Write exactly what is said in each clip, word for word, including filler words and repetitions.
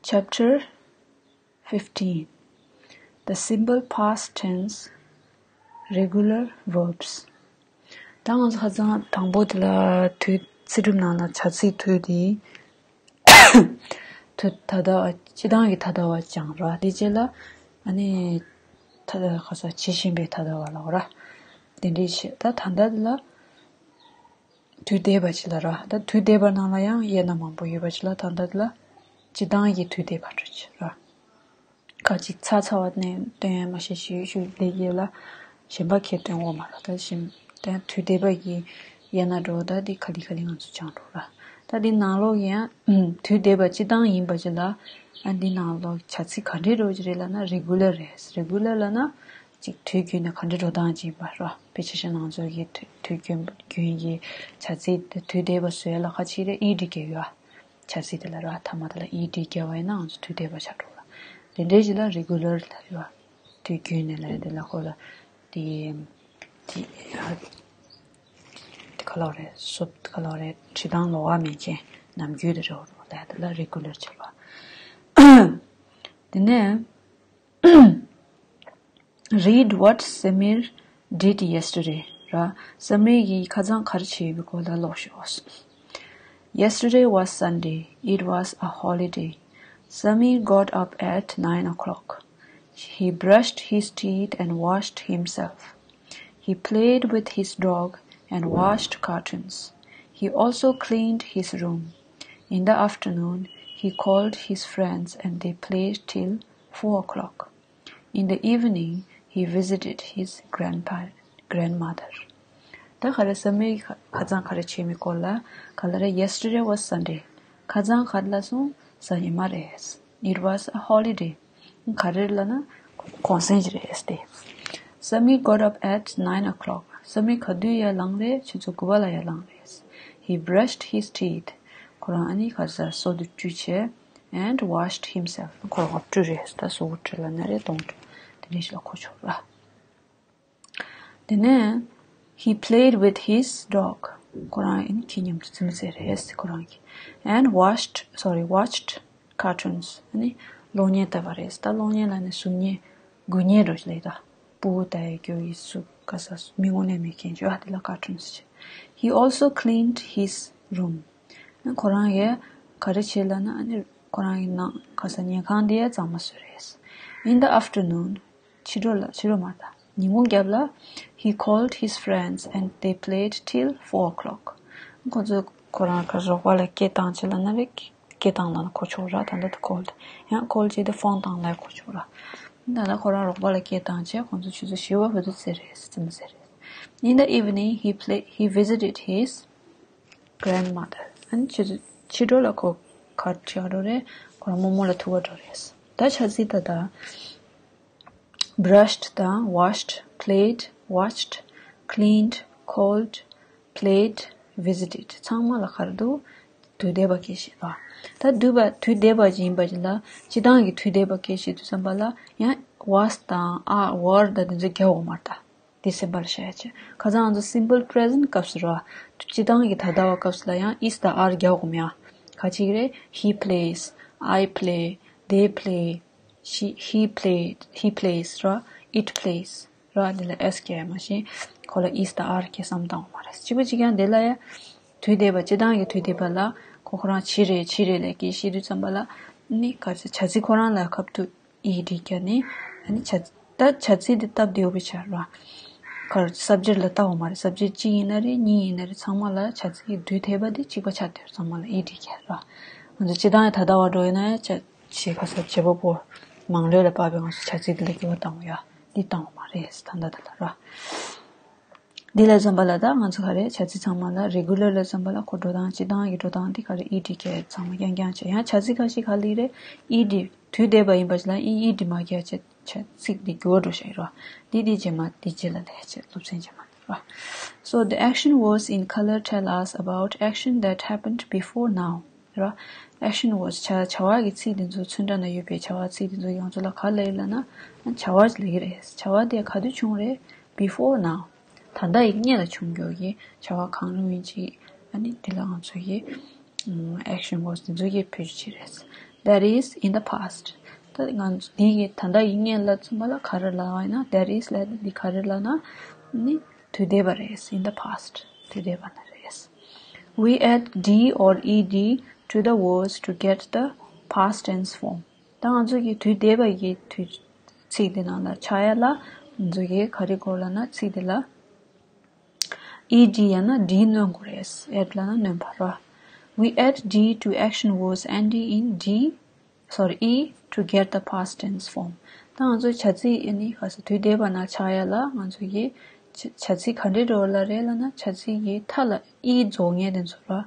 Chapter fifteen. The simple past tense, regular verbs. ད་ང་ཚོ་ཁ་སང་དང་པོ་དེ་ལ་དུས་ཚིག་གྲུབ་ནང་ལ་བྱ་ཚིག་དུས་དེ་དུས་ད་ལྟ་བ་སྤྱི་བཏང་གི་ད་ལྟ་བ་སྦྱངས་ར། དེ་རྗེས་ལ་ཨ་ནི་ད་ལྟ་ཁ་སང་བྱེད་བཞིན་པའི་ད་ལྟ་བ་ལ་འོ་ར། དེ་འདྲའི་བྱེད་ད་ད་ལྟ་དེ་ལ། དུས་འདས་པ་ཅིག་ལ་ར། ད་དུས་འདས་པ་ནང་ལ་ཡང་དབྱེ་ན་མང་པོ་ཡོད་པ་ཅིག་ལ་ད་ལྟ་དེ་ལ་སྤྱི་བཏང་གི་དུས་འདས་པ་འདྲ་ཅིག་ར། ཁ་ཅིག་ཚ་ཚ་བ་ནས་སྟོན་ཡ་མ་ཤེས་ཞུ་ཞུ་ལས་ཡོད་ལ་གཞན་པ་ཁྱེད་སྟོན་འོ་མ་ར། ད་གཞན་ད་དུས་འདས་པ་གི་དབྱེ་ན་འགྲོ་ད་འདི་ག་ལི་ག་ལི་ང་ཚོ་སྦྱང་འགྲོ་ར། ད་འདི་ནང་ལོགས་ཡང་དུས་འདས་པ་སྤྱི་བཏང་ཡིན་པ་ཅིག་ལ་ཨ་འདི་ནང་ལོགས་བྱ་ཚིག་ག་འདྲའི་འགྲོ་ཅིག་རེད་ལབ་ན་རེ་གུ་ལར་རེད། རེ་གུ་ལར་ལབ་ན། གཅིག་དུས་རྒྱུན་ནས་ག་འདྲ་འགྲོ་སྟངས་ཅིག་ཡིན་པ་ར། དཔེ་ཆ་ཤ་ནང་ཚོ་གི་དུས་དུས་རྒྱུན་རྒྱུན་གྱི་བྱ་ཚིག་དེ་དུས་འདས་པ་བཟོས་ལ་ཁ་ཅིག་རེ་ཨི་ཌི་རྒྱག་ཡོད་ཨ། བྱ་ཚིག་དེ་ལ་ར་ཐ་མ་དེ་ལ་ཨི་ཌི་རྒྱག་པ་ཡིན་ན་ང་ཚོ་དུས་འདས་པ་ཆགས་འགྲོ་ལ། དེ་འདྲའི་ཞིག་ལ་རེ་གུ་ལར་ལ་ཡོད་ཨ། དུས་རྒྱུན་ནས་ལ་རེད་དེ་ལ་ཁོ་ལ་དེ་དེ་ཨ་དེ་ག་ལ་རེད་སོབ་ག་ལ་རེད་བྲི་སྟངས་ལོགས་ཀ་མེད་མཁན་ནམ་རྒྱུན་དེ་རེད་འོ་རོ་ལ་དེ་ལ་རེ་གུ་ལར་བྱེད་པ། དེ་ནས། Read what Samir did yesterday. ར། Samir གིས་ཁ་སང་ག་རེ་བྱས་པའི་སྐོར་ལ་ཀློག་ཤོག Yesterday was Sunday. It was a holiday. Samir got up at nine o'clock. He brushed his teeth and washed himself. He played with his dog and watched cartoons. He also cleaned his room. In the afternoon, he called his friends and they played till four o'clock. In the evening, he visited his grandpa grandmother. ད་ག་རེ་Samir ཁ་སང་ག་རེ་བྱས་མི་སྐོར་ལ་ག་ལ་རེ། Yesterday was Sunday. ཁ་སང་ག་རེ་ལ་སོང་གཟའ་ཉི་མ་རེད། It was a holiday. ག་རེ་ལ་ན་གུང་སེང་ཅིག་རེད་དེ། Samir got up at nine o'clock. Samir ག་དུས་ཡར་ལངས་རེད། ཆུ་ཚོད་དགུ་པ་ལ་ཡར་ལངས་རེད། He brushed his teeth. ཁོ་རང་ཨ་ནི་ག་ས་སོ་དུ་བཀྲུས་བྱས། And washed himself. ཁོ་རང་བཀྲུས་རེད། ད་སོ་བཀྲུས་ལ་ན་རེད་གདོང་བཀྲུས། དེ་འདྲ་ཞིག་ལ་གོ་ཆོག་ར། དེ་ནས་he played with his dog. ཁོ་རང་ཨ་ནི་ཁྱི་མཉམ་དུ་རྩེད་མོ་རྩེ་རེད་ཁོ་རང་གིས། And watched, sorry, watched cartoons. ཨ་ནི་གློག་བརྙན་ལྟ་བ་རེད། ད་གློག་བརྙན་ལ་ནི་གཟུགས་བརྙན་དགུ་བརྙན་འགྲོ་ཞིག་ལས་ད། སྤུ་གུ་ལྟ་ཡི་སྐྱོ་ཡི་སུ་ག་ས་མི་ངོ་ནས་མི་མཁན་ཅོ་ཨ་དེ་ལ་cartoons་ཅེ། He also cleaned his room. ཁོ་རང་གིས་ག་རེ་བྱས་ལབ་ན་ཨ་ནི་ཁོ་རང་གི་ནང་ག་ས་ཉལ་ཁང་དེ་ཡ་གཙང་མ་བཟོས་རེད། In the afternoon. ཕྱི་དྲོ་ལ་ཕྱི་དྲོ་མ་ད་ཉིན་གུང་རྒྱབ་ལ། He called his friends and they played till four o'clock. ཁོ་ཚོས་ཁོ་རང་གི་རོགས་པ་ལ་སྐད་བཏང་བྱས་ལབ་ན་རེད། སྐད་བཏང་ལབ་ན་གོ་ཆོག་ར། ད་ལྟ་དེ་called ཡང་call བྱས་ཏེ་phone་བཏང་ལབ་གོ་ཆོག་ར། ད་ལྟ་ཁོ་རང་རོགས་པ་ལ་སྐད་བཏང་བྱས་ཁོ་ཚོ་ཆུ་ཚོད་བཞི་པ་བར་དུ་རྩེ་རེད་རྩེད་མོ་རྩེ་རེད། In the evening, he play, he visited his grandmother. ཨ་ནི་ཕྱི་ཕྱི་དྲོ་ལ་ཁོ་གར་ཁྲིད་འགྲོ་རེད། ཁོ་རང་རྨོ་མོ་ལ་ཐུག་ག་འགྲོ་རེད། ད་ཆ་ཚིག་ད་ད། Brushed དང་washed, played, watched, cleaned, called, played, visited. ཚང་མ་ལ་ག་རེ་འདུག་དུས་འདས་པ་སྐད་བཤད་པ། ད་དུས་པ་དུས་འདས་པ་ཅིག་ཡིན་པ་ཅིག་ལ་སྤྱི་བཏང་གི་དུས་འདས་པ་སྐད་བཤད་དུས་ཙམ་པ་ལ་ཡང་was དང་are, were དང་དེ་ཚོ་རྒྱག་འོ་མ་རེད་ད། དེ་སེམས་པར་བྱ་ཡ་བྱེད། ཁ་སང་ང་ཚོ་simple present སྐབས་སུ་ར། སྤྱི་བཏང་གི་ད་ལྟ་བ་སྐབས་སུ་ལ་ཡང་is དང་are རྒྱག་དགོས་མེད་ཨ། ག་ཅིག་རེད། He plays, I play, they play, she, he played, he plays ར། It plays ར། འདི་ལ་s རྒྱག་ཡ་མ་གཞི་ཁོ་ལ་is དང་are སྐད་བསམ་བཏང་དགོས་མ་རེད། གཅིག་པ་གཅིག་རྐྱང་དེ་ལ་ཡ། དུས་འདས་པ་སྤྱི་བཏང་གི་དུས་འདས་པ་ལ་ཁོ་ཁོ་རང་བྱི་རེད་བྱི་རེད་ལས་ཀྱི་ཤེས་དུས་ཙམ་པ་ལ་ནི་ག་ཚོད་བྱ་ཚིག་ཁོ་རང་ལ་ཁབ་ཏུ ed རྒྱག་ནི། ཨ་ནི་བྱ་ད་བྱ་ཚིག་འདི་སྟབས་བདེ་བོ་བྱ་ར། གར་subject ལ་ལྟ་བ་མ་རེད། subject གཅིག་ཡིན་ན་རེད་གཉིས་ཡིན་ན་རེད་ཚང་མ་ལ་བྱ་ཚིག་གི་དུས་འདས་པ་འདི་གཅིག་པ་ཆགས་བསྡད་ཚང་མ་ལ་ed རྒྱག་ར། ང་ཚོ་སྤྱི་བཏང་ཡང་ད་ལྟ་བ་འགྲོ་ཡིན་ན་ཡང་བྱ་བྱེད་ག་ས་བྱེད་པ་པོ་མང་ལོས་ལ་དཔག་པའི་ང་ཚོ་བྱ་ཚིག་འདི་ལ་འགྱུར་བ་བཏང་བ་ཡ་འདི་བཏང་བ་མ་རེད་ད་ལྟ་ད་ལ་ར། འདི་ལ་འཛོམས་པ་ལ་ད་ང་ཚོ་ག་རེ་བྱ་ཚིག་ཚང་མ་ལ་regular ལ་འཛོམས་པ་ལ་ཁོ་འགྲོ་སྟངས་སྤྱི་བཏང་གི་འགྲོ་སྟངས་འདི་ག་རེ་ed རྒྱག་ཚང་མ་རྐྱང་རྐྱང་བྱས་ཡང་བྱ་ཚིག་ཁ་ཤས་ག་ལི་རེད་ed དུས་འདས་པ་ཡིན་པ་ཞིག་ལ་ed མ་རྒྱག་བྱས་བྱ་ཚིག་འདི་འགྱུར་བ་འགྲོ་བཞག་ཡོད་ར། འདི་འདི་རྗེས་མ་འདི་རྗེས་ལ་ལས་བྱས་སློབ་ཚན་རྗེས་མ་འདི་ར། So the action words in color tell us about action that happened before now. ར། action words བྱ་བྱ་བ་གི་ཚིག་འདི་ཚོ་ཚོན་ཁྲ་ན་ཡོད་པའི་བྱ་བ་ཚིག་འདི་ཚོ་ཡོངས་རྫོགས་ལ་ག་ལབ་ཡོད་ལབ་ན། བྱ་བ་ལབ་ཀྱི་རེད། བྱ་བ་དེ་ག་དུས་བྱུང་རེད། before now. ད་ལྟ་ཡི་སྔོན་ལ་བྱུང་མཁན་གྱི་བྱ་བ་གང་རུང་ཡིན་ཅིག་ཨ་ནི་འདི་ལ་ང་ཚོ་ཡི་action words འདི་ཚོ་ཡི་བེད་སྤྱོད་བྱེད་རེད། That is in the past. ད་ང་ཚོ་འདི་གི་ད་ལྟ་ཡིན་ངེས་ལ་ཚུན་པ་ལ་ག་རེ་ལབ་པ་ཡིན་ན། That is ལབ་དུས་འདི་ག་རེ་ལབ་ན། ནི་དུས་འདས་པ་རེད། In the past. དུས་འདས་པ་ན་རེད། We add D or E D to the words to get the past tense form. ད་ང་ཚོ་གི་དུས་འདས་པ་གི་དུས་ཚིག་འདི་ནང་ལ་ཆགས་ཡ་ལ་ང་ཚོ་གི་ག་རེ་དགོས་ལབ་ན། ཚིག་འདི་ལ་E D ཡང་ན་D སྣོན་དགོས་རེད། Add ལབ་ན་སྣོན་པ་རེད། We add D to action words ending in D, sorry, E to get the past tense form. ད་ང་ཚོ་བྱ་ཚིག་ཨ་ནི་ག་ས་དུས་འདས་པ་ན་ཆགས་ཡ་ལ་ང་ཚོ་གི་བྱ་བྱ་ཚིག་ག་འདྲའི་འགྲོ་ལ་རེད་ལབ་ན། བྱ་ཚིག་གི་མཐའ་ལ་E རྫོགས་མཁན་དེ་ཚོ་ར།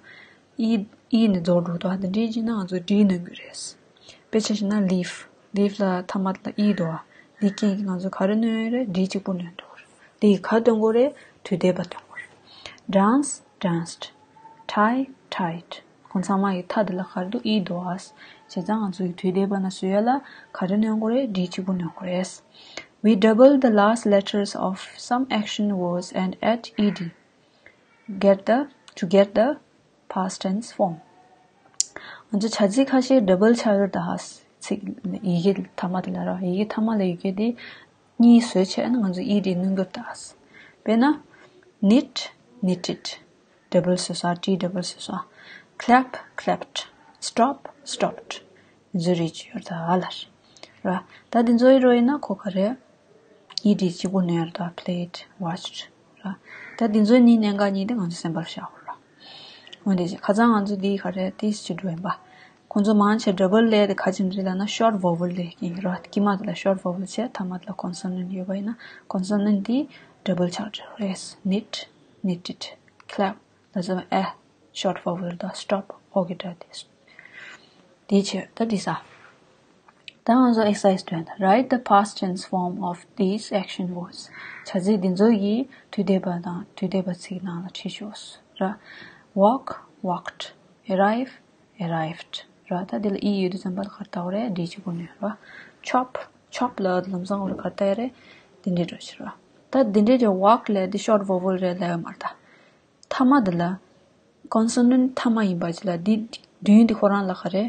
E, E ནས་རྫོགས་འགྲོ་འདུག་དེ་འདྲའི་བྱས་ན་ང་ཚོ་D སྣོན་དགོས་རེད། དཔེ་ཆ་བཞག་ན་leaf, leaf ལ་མཐའ་མ་ལ་E འདུག་འདི་རྐྱེན་གྱིས་ང་ཚོ་ག་རེ་སྣོན་ཡོད་རེད། D གཅིག་པུ་སྣོན་འདུག་དེ་ག་སྟོན་དགོས་རེད། དུས་འདས་པ་སྟོན་དགོས་རེད། Dance, danced. Tie, tied. ཁོང་ཚང་མ་གི་མཐའ་དེ་ལ་ག་རེ་འདུག E འདུག་ཨ། བྱས་ཙང་ང་ཚོ་གི་དུས་འདས་པ་ན་བཟོ་ཡ་ལ་ག་རེ་སྣོན་དགོས་རེད། D གཅིག་པུ་སྣོན་དགོས་རེད། We double the last letters of some action words and add E D. Get the, to get the past tense form. ང་ཚོ་བྱ་ཚིག་ཁ་ཤས་double ཆགས་ཡོད་ད། ཚིག་ཡི་གེ་མཐའ་མ་དེ་ལ་ར། ཡི་གེ་མཐའ་མ་ལ་ཡི་གེ་དེ་གཉིས་བཟོས་བྱས་ན་ང་ཚོ E D སྣོན་དགོས་ད། དཔེར་ན། Knit, knitted. Double བཟོས་ས། T double བཟོས་ས། Clap, clapped. Stop, stopped. འདི་ཚོ་རིགས་ཅིག་ཡོད་ད་ལ། ར། ད་འདི་ཚོ་ཡི་རོ་ཡིན་ན་ཁོ་ག་རེ། E D གཅིག་པུ་ནས་ཡར་དང་played, watched ར། ད་འདི་ཚོའི་གཉིས་གནད་འགག་གཉིས་དེ་ང་ཚོ་སེམས་པར་བཞག་ར། འོན་ཏེ་ཁ་སང་ང་ཚོ་འདི་ག་རེ་ཏིས་ཅི་འགྲོ་ཡིན་པ། ཁོང་ཚོ་མང་ཆེ་double ལས་དེ་ག་ཅིམ་རེད་ལབ་ན་short vowel ལས་ཀྱིན་ར། དཀྱིལ་མ་དེ་ལ་short vowel བྱས། མཐའ་མ་དེ་ལ་consonant ཡོད་པ་ཡིན་ན་consonant དེ་double ཆགས་འགྲོ་རེད། Knit, knitted, clap ལ་ཟེར་བ་ཨེ། Short vowel དང་stop ཨོ་གི་སྒྲ་དེ། དེ་བྱས་ད་འདི་ས། ད་ང་ཚོ་exercise twenty. Write the past tense form of these action words. བྱ་ཚིག་འདི་ཚོ་ཡི་དུས་འདས་པ་དང་དུས་འདས་པ་ཚིག་ནང་ལ་བྲིས་ཤོག་ར། Walk, walked. Arrive, arrived ར། ད་འདི་ལ་E ཡོད་དུས་ཙམ་པ་ལ་ག་རེ་བཏགས་རེད། D གཅིག་པུ་ནས་ར། Chop, chop ལབ་ལམ་སང་བར་ག་རེ་བཏགས་རེད། འདི་འདྲའི་འགྲོ་ཕྱིར་ར། ད་འདི་འདྲའི་ཀྱི་walk ལབ་འདི་short vowel རེད་ལབ་ཡོད་མ་རེད་ད། མཐའ་མ་འདི་ལ། consonant མཐའ་མ་ཡིན་པ་ཅིག་ལ་འདི་མདུན་འདི་ཁོ་རང་ལ་ག་རེ།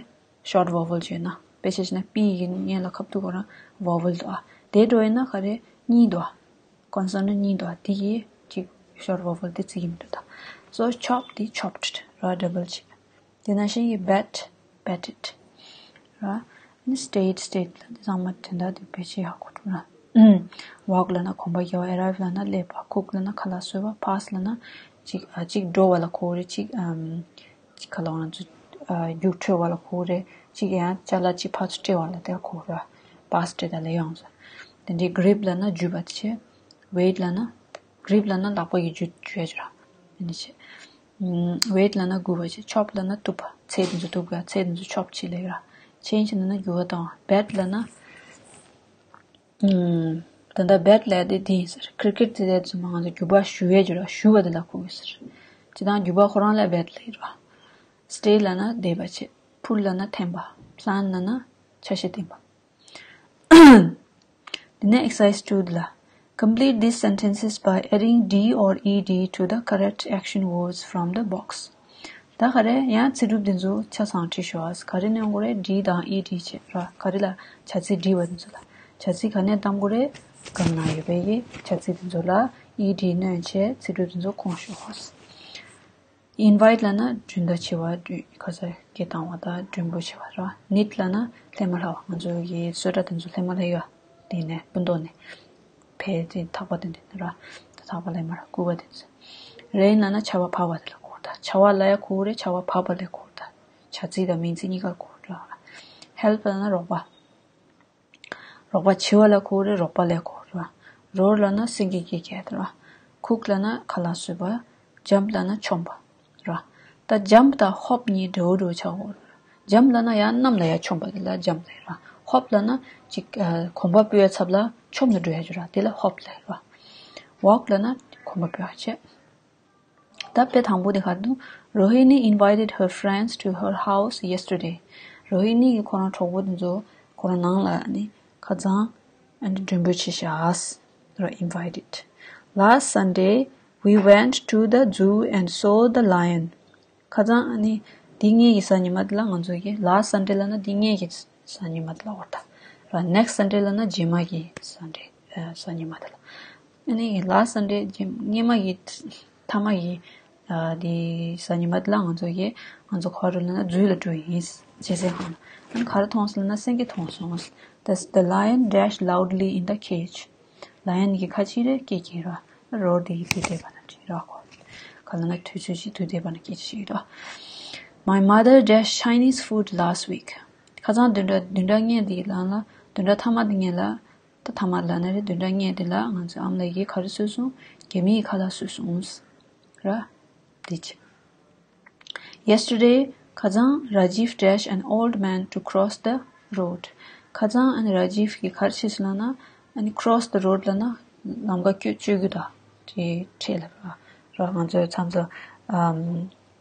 short vowel བྱས་ན། དཔེ་ཆ་བཞག་ན་P ཡི་སྔོན་ལ་ཁ་ཐུག་ཁོ་རང་vowel འདུག་ཨ། དེ་འགྲོ་ཡིན་ན་ག་རེ་གཉིས་འདུག་ཨ། consonant གཉིས་འདུག་ཨ། འདི་གི་ཅིག་short vowel དེ་བརྩི་གི་མི་འདུག་ད། So chop འདི་chopped ར། double བྱས། དེ་ནང་བཞིན་གྱི་bat, batted ར། ནི་stayed, stayed ལ་དེ་ཚང་མ་དེ་འདྲ་དེ་བེད་སྤྱོད་ཡག་པོ་འགྲོ་ར། Walk ལབ་ན་གོམ་པ་རྒྱག་པ། Arrive ལབ་ན་སླེབས་པ། Cook ལབ་ན་ཁ་ལག་བཟོ་བ། Pass ལབ་ན་ཅིག་ཨ་ཅིག་འགྲོ་བ་ལ་གོ་རེད། ཅིག་ཨམ་ཅིག་ཁ་ལག་ང་ཚོ་ཨ་རྒྱུགས་འཕྲོད་པ་ལ་གོ་རེད། ཅིག་ཡང་ཅ་ལག་ཅིག་ཕར་ཚུར་སྤྲད་པ་ལ་དེ་གོ་རེད། Pass སྤྲད་ད་ལས་ཡོང་ཟེར། དེ་འདྲའི་grip ལབ་ན་འཇུ་བ་དེ་བྱས། Wait ལབ་ན། Grip ལབ་ན་ལག་པ་ཡི་འཇུ་འཇུ་ཡ་ཅིག་ར། ཨ་ནི་བྱས། ཨམ། Wait ལབ་ན་སྒུག་པ་བྱས། Chop ལབ་ན་གཏུབ་པ། ཚལ་དེ་ཚོ་གཏུབ་པ། ཚལ་དེ་ཚོ་chop བྱས་ལབ་ར། Change ལབ་ན་འགྱུར་བ་བཏང་བ། Bat ལབ་ན། ཨམ། ད་ལྟ་bat ལབ་དེ་དེ་ཡིན་ཟེར། Cricket དེ་དེ་ཚོ་མང་ཚོ་རྒྱུག་པ་གཞུ་ཡས་ཅིག་ར། གཞུ་བ་དེ་ལ་གོ་གི་ཟེར། ཅི་དང་རྒྱུག་པ་ཁོ་རང་ལ་bat ལབ་ར། Stay ལབ་ན་བསྡད་པ་བྱས། Pull ལབ་ན་འཐེན་པ། Plant ལབ་ན་ཆ་ཤས་བསྟན་པ། དེ་ནས་exercise two དེ་ལ། Complete these sentences by adding D or E D to the correct action words from the box. ད་ག་རེ་ཡང་ཚིག་གྲུབ་འདི་ཚོ་ཆ་ཚང་བྲིས་ཤོག་ཨ། ག་རེ་སྣོན་དགོས་རེད། D དང་E D བྱས་ར། ག་རེ་ལ། བྱ་ཚིག་བྲིས་པ་འདི་ཚོ་ལ། བྱ་ཚིག་ག་ནས་བཏང་དགོས་རེད། སྒམ་ནང་ཡོད་པའི་བྱ་ཚིག་འདི་ཚོ་ལ་E D སྣོན་བྱས་ཚིག་གྲུབ་འདི་ཚོ་སྐོང་ཤོག་ཨ། Invite ལབ་ན་མགྲོན་བརྡ་བྱེད་པ། མགྲོན་ཁ་སང་སྐད་བཏང་བ་དང་མགྲོན་འབོད་བྱེད་པ་ར། Knit ལབ་ན་ལྷན་མ་ལྷ་བ། ང་ཚོ་གི་གསོལ་ཁྲ་དེ་ཚོ་ལྷན་མ་ལྷ་ཡོད། དེ་ནས་སྤུ་མདོག་ནས་ཕལ་ཆེར་ཐག་པ་དེ་འདྲ་ར། ད་ཐག་པ་ལྷན་མ་ར་སྐུད་པ་དེ་ཚོ། Rain ལབ་ན་ཆར་པ་བབས་པ་དེ་ལ་གོ་ད། བྱ་བ་ལབ་ཡ་གོ་རེད། བྱ་བ་བབས་པ་ལ་གོ་ད། བྱ་ཚིག་དང་མིང་ཚིག་གཉིས་ཀར་གོ་ར། Help ལབ་ན་རོགས་པ། རོགས་པ་བྱེད་པ་ལ་གོ་རེད། རོགས་པ་ལ་གོ་རེད། Roar ལབ་ན་སེང་གེ་སྐད་རྒྱག་རེད། Cook ལབ་ན་ཁ་ལག་བཟོས་པ། Jump ལབ་ན་མཆོངས་པ་རེད། ད་jump དང་hop གཉིས་འདྲ་བོ་འདྲ་བོ་ཆགས་ཡོད་རེད། Jump ལབ་ན་ཡང་གནམ་ལ་ཡར་མཆོངས་པ་དེ་ལ་jump ལབ་རེད། Hop ལབ་ན་ཅིག་ཨ་གོམ་པ་སྤོས་ཡ་ཚབ་ལ་མཆོངས་ནས་འགྲོ་ཡ་ཅིག་རེད། དེ་ལ་hop ལབ་རེད། Walk ལབ་ན་གོམ་པ་སྤོས་ཡ་བྱས། ད་དཔེ་དང་པོ་དེ་ག་རེ་འདུག Rohini invited her friends to her house yesterday. རོ་ཧི་ནི་གིས་ཁོ་རང་གྲོགས་པོ་དེ་ཚོ་ཁོ་རང་ནང་ལ་ནི་ཁ་སང་ཨ་ནི་མགྲོན་འབོད་བྱས་ཤག་ར། Invited. Last Sunday, we went to the zoo and saw the lion. ཁ་སང་ཨ་ནི་ འདི་སྔོན་གྱི་གཟའ་ཉི་མ་དེ་ལ་ང་ཚོ་གི་last Sunday ལབ་ན་འདི་སྔོན་གྱི་གཟའ་ཉི་མ་དེ་ལ་འོ་ད། ར་next Sunday ལབ་ན་རྗེས་མ་གི་Sunday ཨ་གཟའ་ཉི་མ་དེ་ལ། ཨ་ནི་last Sunday རྗེས་སྔོན་མ་གི་མཐའ་མ་གི་ཨ་འདི་གཟའ་ཉི་མ་དེ་ལ་ང་ཚོ་གི་ང་ཚོ་ག་པར་ལབ་ན་ཛུ་ལ་འགྲོ་ཡིན། རྗེས་སུ་ཁོང་ཨ་ནི་ག་རེ་མཐོང་སོང་ལབ་ན་སེང་གེ་མཐོང་སོང་། The the lion dashed loudly in the cage. ལ་ཡོན་གྱིས་ཁ་ཅིག་རེ་སྐད་ཀྱིས་ར་རོ་དེ་ཡི་དུས་དེ་པ་ན་ཅི་ར་ཁོ། ག་ལ་ན་དུས་ཚོད་ཅིག་དུས་དེ་པ་ན་སྐད་ཅིག་ར། My mother dashed Chinese food last week. ཁ་སང་བདུན་ཕྲག་བདུན་ཕྲག་སྔོན་དེ་ལ་ལ་བདུན་ཕྲག་མཐའ་མ་དེ་སྔོན་ལ་ད་མཐའ་མ་ལ་ན་རེ་བདུན་ཕྲག་སྔོན་དེ་ལ་ང་ཚོའི་ཨ་མ་ལགས་ཀྱིས་ག་རེ་བཟོས་སོང་། རྒྱ་མིའི་ཁ་ལག་བཟོས་སོང་། ར། དེ་ཅི། Yesterday, Kazan Rajiv dash an old man to cross the road. ཁ་སང་ཨ་ནི་ར་ཇིབ་ཀྱིས་ག་རེ་བྱས་སོང་ལབ་ན་ཨ་ནི་cross the road ལབ་ན་ལམ་ཁ་སྐྱོད་སྐྱོད་རྒྱུ་དང་དེ་འཕྲད་ལབ་ར། ར་ང་ཚོའི་མཚམས་སུ་ཨམ་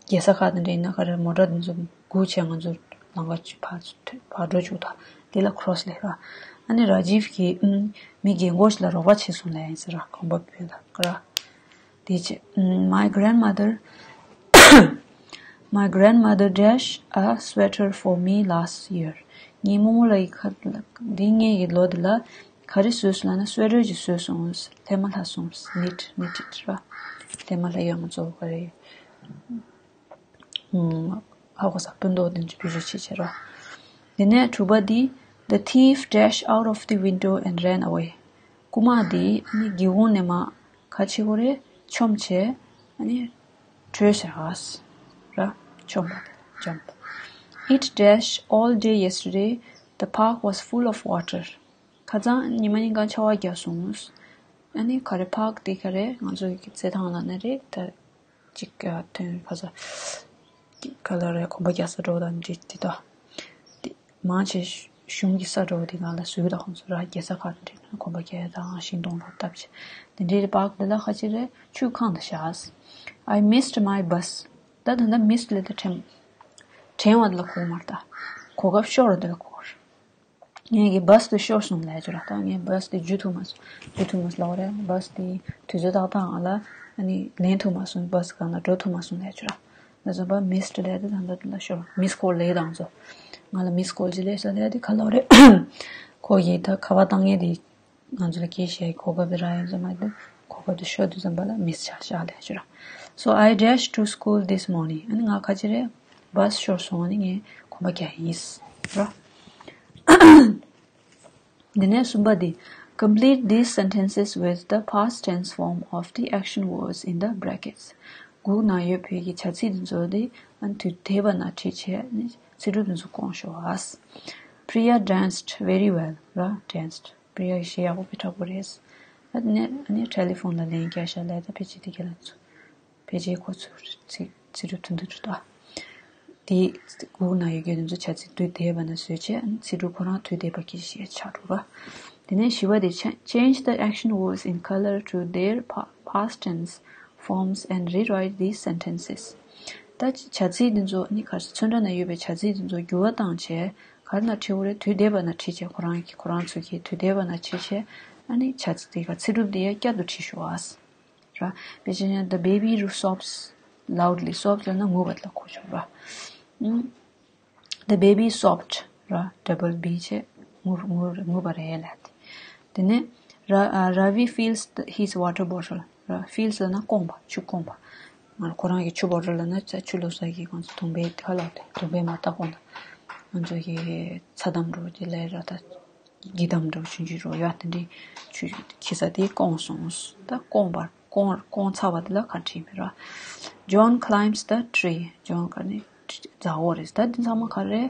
རྒྱལ་ས་ཁག་དང་འདྲ་ཡིན་ན་ག་རེ་མོ་ཊ་དེ་ཚོ་སྒུག་བྱས་ང་ཚོ་ལམ་ཁ་ཕར་ཕར་འགྲོ་བཅུག་དང་དེ་ལ་cross ལབ་ར། ཨ་ནི་ར་ཇིབ་ཀྱིས་ཨམ་མི་རྒན་གོག་ཞིག་ལ་རོགས་པ་བྱས་སོང་ལབ་ཡིན་ཟེར་ར། ཁོམ་པ་བོད་ལ་ག་ར། དེ་རྗེས། My grandmother, my grandmother dash a sweater for me last year. ངའི་རྨོ་མོ་ལགས་ཀྱིས་ཁ་འདི་སྔོན་གྱི་ལོ་འདི་ལ་ག་རེ་བཟོས་སོང་ལབ་ན་སུ་ཝེ་ཊར་ཅིག་བཟོས་སོང་། ལྷས་མ་ལྷ་སོང་། knit knitted ར། ལྷས་མ་ལྷ་ཡོད་ང་ཚོ་ག་རེ། ཧ་གོ་ས་སྤུན་ཟླ་དེ་ཚོ་བེད་སྤྱོད་བྱེད་བྱེད་ར། དེ་ནས་དྲུག་པ་འདི། The thief dashed out of the window and ran away. རྐུ་མ་དེ་ནི་སྒེའུ་ཁུང་ནས་མར་ག་བྱེད་དགོས་རེད། མཆོངས་བྱས་ནི་བྲོས་ཟེར་ཨ། ར། མཆོངས་པ། jump. It dashed all day yesterday. The park was full of water. ཁ་སང་ཉི་མ་གཉིས་ཀ་ཆར་པ་བརྒྱབ་སོང་། ཨ་ནི་ག་རེ་park དེ་ག་རེ་ང་ཚོ་གི་རྩེད་ཐང་ལབ་ན་རེད་ད། ཅིག་ཨ་ཐོན་ཁ་ས་ག་ལ་རེ་གོམ་པ་རྒྱག་ས་འགྲོ་དང་འདྲི་དེ་དག་དེ་མང་ཆེ་གཞུང་གི་ས་འགྲོ་དེ་ང་ལ་ཟུར་དང་ཁོང་ཚོ་ར་རྒྱལ་ས་ཁག་འདྲི་ན་གོམ་པ་རྒྱག་དང་ཤིང་སྡོང་རོ་བཏབ་ཆེ་དེ་འདྲའི་park དེ་ལ་ཁ་ཅིག་རེ་ཆུ་ཁང་དུ་བཞག I missed my bus. ད་ད་ད་missed ལས་ད་དྲན་དྲན་བ་དེ་ལ་གོ་མ་རེད་ད། གོ་སྐབས་ཤོར་བ་དེ་ལ་གོ་རེད། ངས་ཀྱི་bus དེ་ཤོར་སོང་ལབ་ཀྱི་ར། ད་ངས་bus དེ་འཇུ་ཐུབ་མ་སོང་། འཇུ་ཐུབ་མ་སོང་ལབ་རེད། bus དེ་དུས་ཚོད་ཏག་ཏག་ང་ལ་ཨ་ནི་ལེན་ཐུབ་མ་སོང་། bus སྒང་ལ་འགྲོ་ཐུབ་མ་སོང་ལབ་ཀྱི་ར། ད་ཚོ་པ་missed ལབ་དེ་ད་ད་ལ་ཤོར། miss call ལབ་དང་ཚོ་ང་ལ་miss call ཅིག་སླེབས་སོང་ལབ་དེ་ག་ལབ་རེད། ཁོ་ཡིས་ད་ཁ་པར་བཏང་ངེས་དེ་ང་ཚོ་ལ་སྐད་བཤད་གོ་སྐབས་དེ་རག་ཡོད་ཚོད་མ་གཏོགས་གོ་སྐབས་དེ་ཤོར་དུས་ཙམ་པ་ལ་miss ཆགས་ཤག་ལབ་ཀྱི་ར། So I dashed to school this morning. ཨ་ནི་ང་ཁ་ཅིག་རེ་bus ཤོར་སོང་། ཨ་ནི་ངས་གོམ་པ་རྒྱག་ཡིན་ར། འདི་ནས་གསུམ་པ་འདི། Complete these sentences with the past tense form of the action words in the brackets. སྒུག་ན་ཡོད་བོད་ཀྱི་བྱ་ཚིག་འདི་ཚོ་དེ་ཨ་ནི་དུས་འདས་པ་ན་བྲིས་བྱས་ཨ་ནི་ཚིག་གྲུབ་འདི་ཚོ་སྐོང་ཤོག་ཨ། Priya danced very well ར། danced. པྲི་ཡ་གི་གཞས་ཡག་པོ་དཔེ་དྲག་པོ་རེད། ད་དེ་ནས་ཨ་ནི་ཊེ་ལི་ཕོན་ལ་ལན་རྒྱག་ཤག་ལབ་ད་ཕལ་ཆེར་དེ་ག་ལ་ཚུ། ཕལ་ཆེར་ཁོ་ཚུར་ཚིག་ཚིག་གྲུབ་ཐུང་ཐུང་ཐུང་ད། དེ་སྒུག་ན་ཡོད་རྒྱུ་དེ་ཚོ་བྱ་ཚིག་དུས་འདས་པ་ན་བཟོས་བྱས་ཨ་ནི་ཚིག་གྲུབ་ཁོ་རང་དུས་འདས་པ་གི་གཞས་ཆགས་འགྲོ་ར། དེ་ནས་བཞི་པ་དེ། Cha- change the action words in color to their pa- past tense forms and rewrite these sentences. ད་བྱ་ཚིག་འདི་ཚོ་ནི་ག་རེ་ཚོན་ཁྲ་ན་ཡོད་པའི་བྱ་ཚིག་འདི་ཚོ་འགྱུར་བ་བཏང་བྱས་ག་རེ་ན་བྲིས་དགོས་རེད། དུས་འདས་པ་ན་བྲིས་བྱས་ཁོ་རང་གི་ཁོ་རང་ཚོ་གིས་དུས་འདས་པ་ན་བྲིས་བྱས་ཨ་ནི་བྱ་ཚིག་དེ་ག་ཚིག་གྲུབ་དེ་ཡང་བསྐྱར་དུ་བྲིས་ཤོག་ཨ། ར། དཔེ་ཆ་ཡང་the baby sobs loudly. sobs ལབ་ན་ངུ་བ་ལ་གོ་ཆོག་ར། ཨུམ། The baby sobbed ར། double B བྱས་ངུ་ངུ་ངུ་བ་རེད་ལབ་དེ། དེ་ནས་ར་ཨ་Ravi fills the- his water bottle ར། fills ལབ་ན་སྐོང་བ། ཆུ་སྐོང་བ། ང་ཁོ་རང་གི་ཆུ་bottle ལབ་ན་ཆུ་བླུགས་ས་གི་ང་ཚོ་དུང་བའི་ཧ་ལ་དེ་དུང་བའི་མ་བཏགས་གོང་ལ་ང་ཚོ་གི་ཚྭ་དམ་རོ་དེ་ལས་ར་ད། གི་དམ་འདྲ་བོ་ཆུང་ཆུང་རོ་ཡ་དེ་འདྲའི་ཆུ་ཁྱི་ས་དེ་སྐོང་སོང་། ད་སྐོང་བར་སྐོང་སྐོང་ཚར་བ་དེ་ལ་ག་བྲིས་མེད་ར། John climbs the tree. John ག་ནི་རྫ་འོག་རེད། ད་འདི་ཚང་མ་ག་རེ།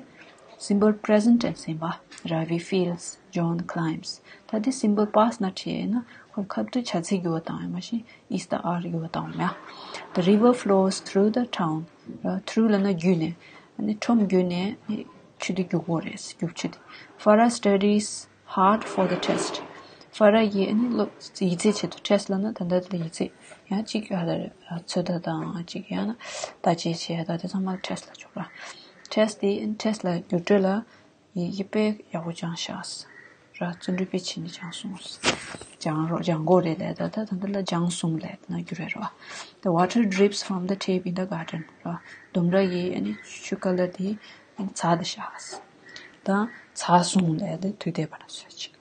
simple present tense ཡིན་པ། Ravi feels. John climbs. ད་འདི་simple past ན་བྲིས་ཡིན་ན་ཁོ་ཁ་ཐུག་བྱ་ཚིག་འགྱུར་བ་བཏང་ཡོད་མ་གཞི་is the are འགྱུར་བ་བཏང་ཡོད་མ། The river flows through the town. ར། through ལབ་ན་བརྒྱུད་ནས། ཨ་ནི་ཁྲོམ་བརྒྱུད་ནས་ཨ་ནི་ཆུ་དེ་རྒྱུག་གི་རེད། རྒྱུག་ཆུ་དེ། Farah studies hard for the test. ཧྥ་ར་ཡིས་ཨ་ནི་སློབ་ཡིག་ཚད་ཆེད་དུ། test ལབ་ན་ད་ལྟ་དེ་ལ་ཡིག་ཚད་ཡང་གཅིག་ཧ་ད་ཚོད་ལྟ་དང་གཅིག་ཡང་ན་བརྟག་དཔྱད་བྱེད་ཡ་ད་དེ་ཚང་མ་test ལ་འཇོག་ར། test དེ་test ལ་བསྒྱུར་བགྲོད་ལ་ཡི་གེ་དཔེ་ཡག་པོ་སྦྱངས་ཤག་ར། བརྩོན་འགྲུས་དཔེ་བྱས་ནས་སྦྱངས་སོང་། སྦྱང་རོགས་སྦྱང་དགོས་རེད་ལབ། ད་ད་ད་ལྟ་ལ་སྦྱངས་སོང་ལབ་ན་འགྱུར་རེད་ར། The water drips from the tap in the garden ར། ལྡུམ་ར་ཡིས་ཨ་ནི་ཆུ་ཀ་ལ་དེ་ཚ་དེ་བཞག་ད་ཚ་སོང་ལབ་དེ་དུས་དེ་བར་ན་སོད་ཅིག